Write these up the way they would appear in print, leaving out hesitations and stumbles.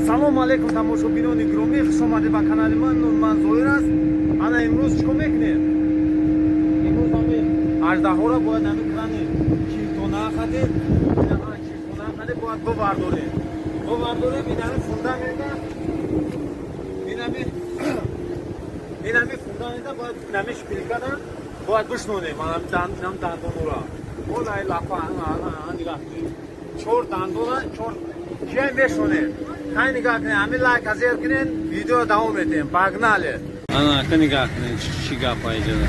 Салом алейкум тамошобинони гиромӣ, хуш омадед ба канали ман. Ман Зоир аст. Ана имрӯз чӣ кор мекунем? Имрӯз ҳами аждаҳоро бояд ҳами крани чилтона хадем, чилтона хадем бояд бивардорем. Бивардорем ин ҳами фундамента, ин ҳами фундамента бояд ҳами шпилькада бояд бишнонем, ҳам дандонора. Ҳола лапа нигоҳ кунед. Чор дандона, чор чия мешонем. Хай нигоҳ кунед, ҳамин лайк азер кунед, видео давом метем. Погнали! Ана, ака нигоҳ кунед, чӣ гапа иҷода.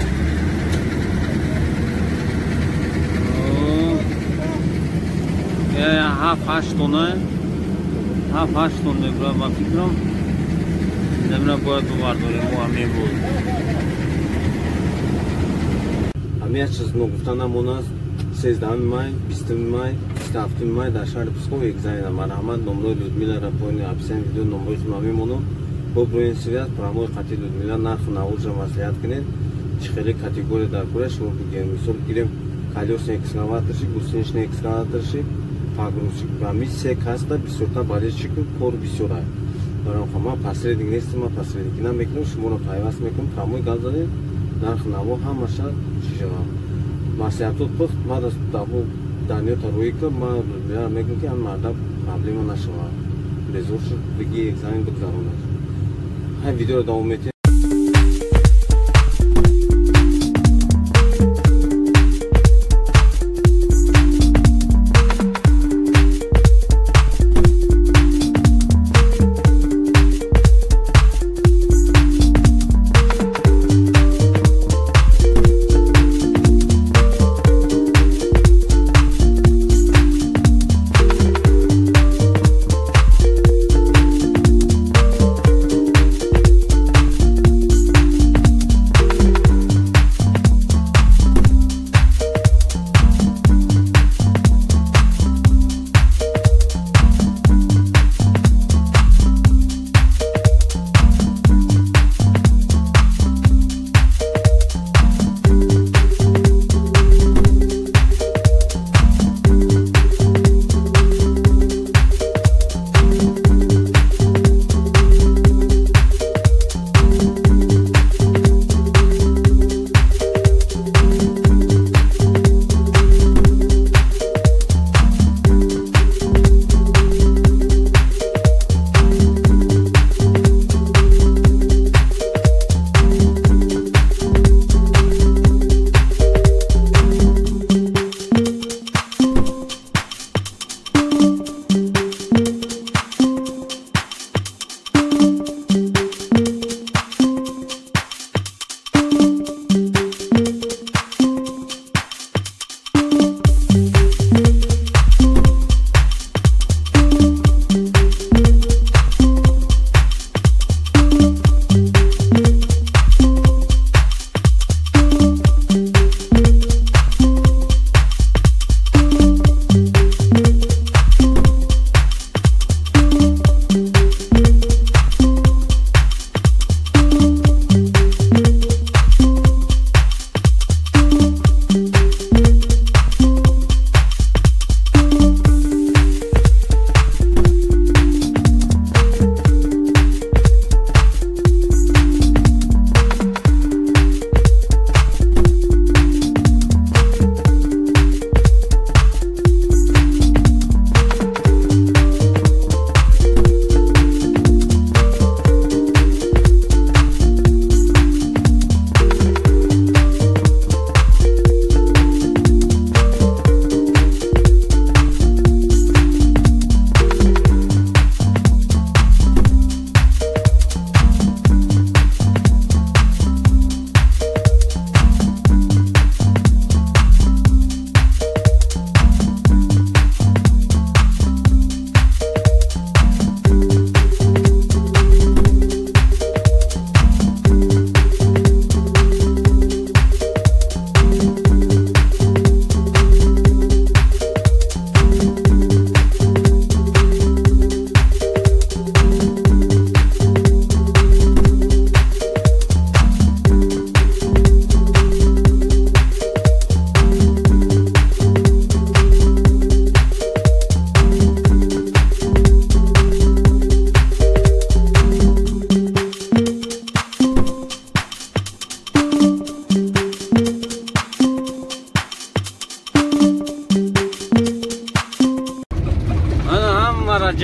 Ҳафт-ҳашт тонна, ҳафт-ҳашт тонна мебурад, ба фикрам. Замина бояд бивардорем, мо ҳам мебуд. Ҳамин як чиз ногуфта намонад. 13 май, 20 май, 27 май дар шаҳри Псков экзамен. Марҳамат, номрои Людмиларо поёни описании видео номрои худро мемонам. Бо броин связь прямой қати Людмила нарху навоҷро маслиҳат кунед. Чӣ хеле категория дар кора шумо бигирем. Мисол гирем колёсный экскаваторщик, гусеничный экскаваторщик, погрузчик. Ба ми се каста бисёртар болельщик кор бисёр аст. Барои ман посредник нестам, ман посредникӣ намекунам, шуморо пайваст мекунам, прямой гап задем, нарху наво ҳамаша чӣ шавад. Маслиҳатот пухт, баъд аз даво даниёта рӯӣ кар, ман мегӯям ки ҳам марда проблема нашавад. Безор шуд, биги экзамен бигзаронад. Ҳай видеоро давом метиҳем.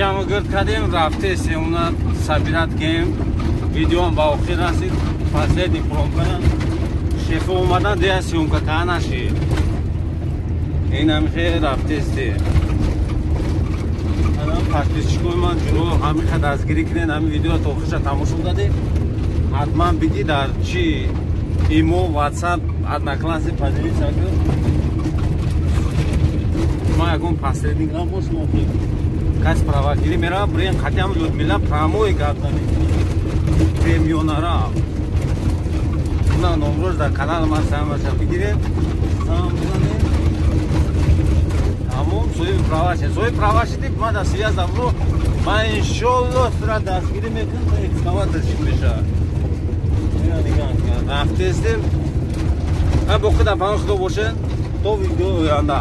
Ҷамъ гирд кардем, рафтесем, уна собирать кем. Видеоам ба охир расид. Последний пробка шефа омадан, дия съёмка ка нашид. Ин ҳамихе рафтесте. Подписчикои ман, ҷуро ҳамиха дастгирӣ кунед. Ҳамин видеоро то охирша тамошо кардед, ҳатман биги дар чи имо, Ватсап, Одноклассник поделиться кун. Ман ягон посредник набошам. Охир кас правагирӣ мерава, бирен қатиам Людмила прямой гап занед. Премионара на номрош дар канал ман самаша бигиред, сам бизанед, тамом, соҳиби права шед. Соҳиби права шидӣ, ман дар связь дабро, ман иншолло тура дастгирӣ мекунам, то экскаватор чӣ мешавад. Рафтестем, боқӣ дар паноҳи Худо бошед то видеои оянда.